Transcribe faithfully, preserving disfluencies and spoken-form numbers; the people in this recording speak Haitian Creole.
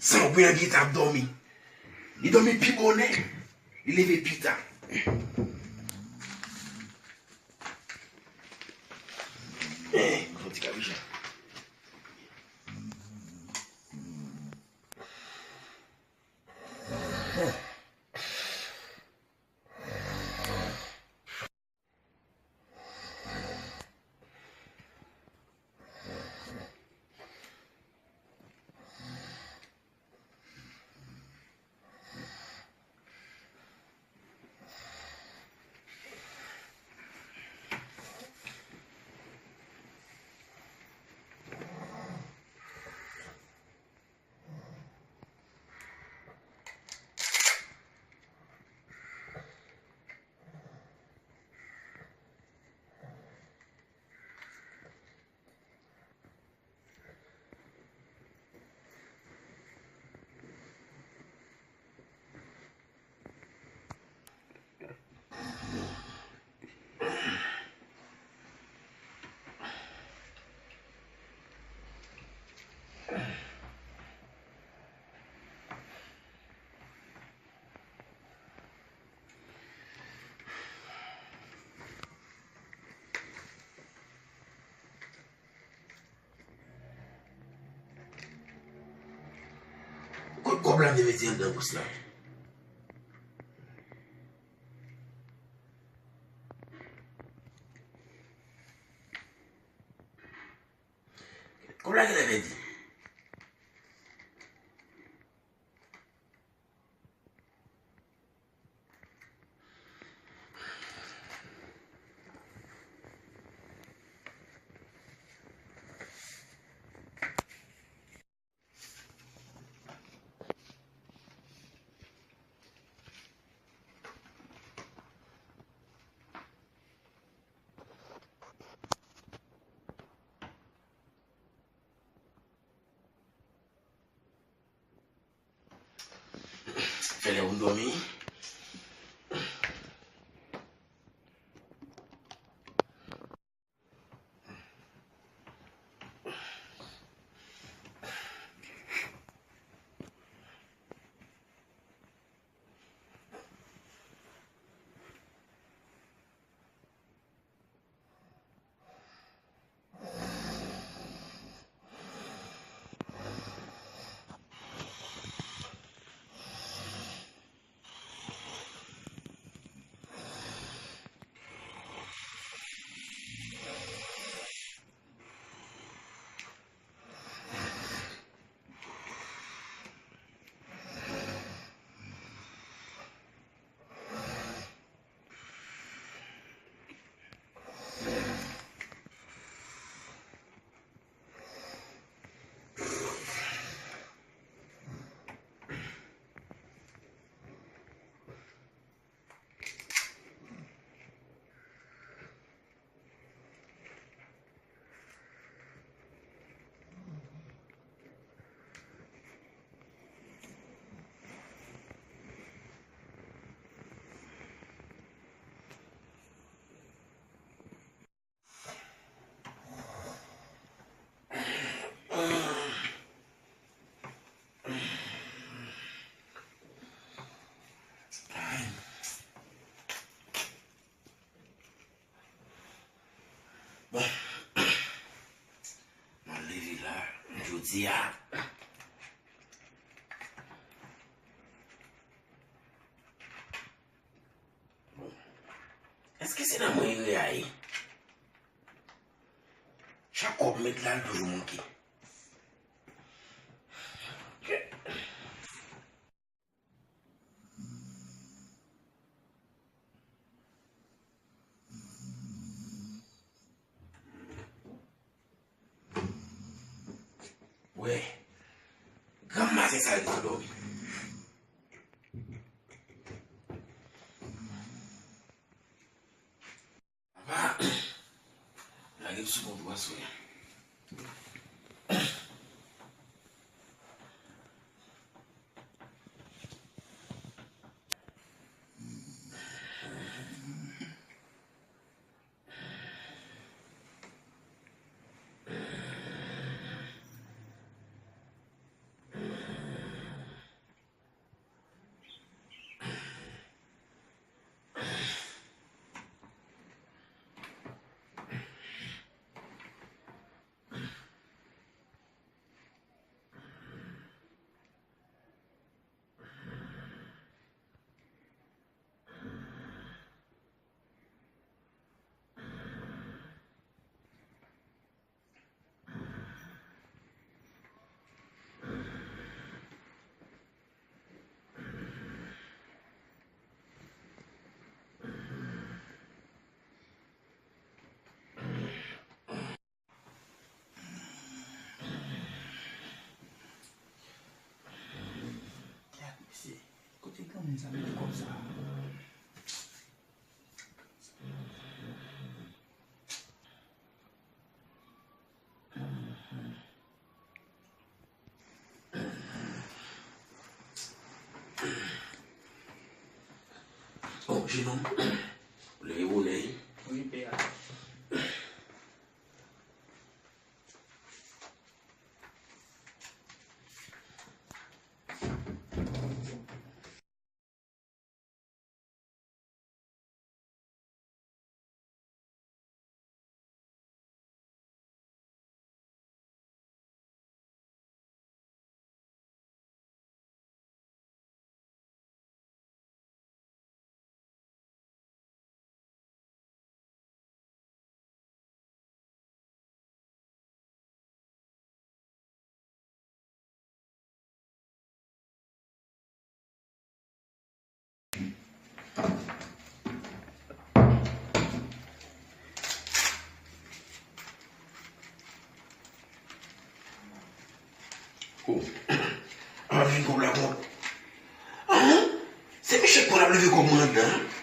Sanwont, li t ap dòmi. Li dòmi pi bonè. Li leve pi ta. Eh, fon ti kabicha. Kot kòb la te mete anndan bous la? Kòb la genlè pèdi. Fè lè pou m dòmi. Bon, mwen leve la jodi a. Bon, èske se nan mwen erè a ye? Chak kòb m met la, l toujou manke. Wè, granm maten sa yo te dòmi. Sou kontwa sou. Gad, mesye, kote granmoun sa mete kòb sa? Oh, jenòm. Leve bonè wi. Wi, pè a. Oh. Ap vin kòb la kòb. Ah, se misye k konn ap leve kòb mwen anndan.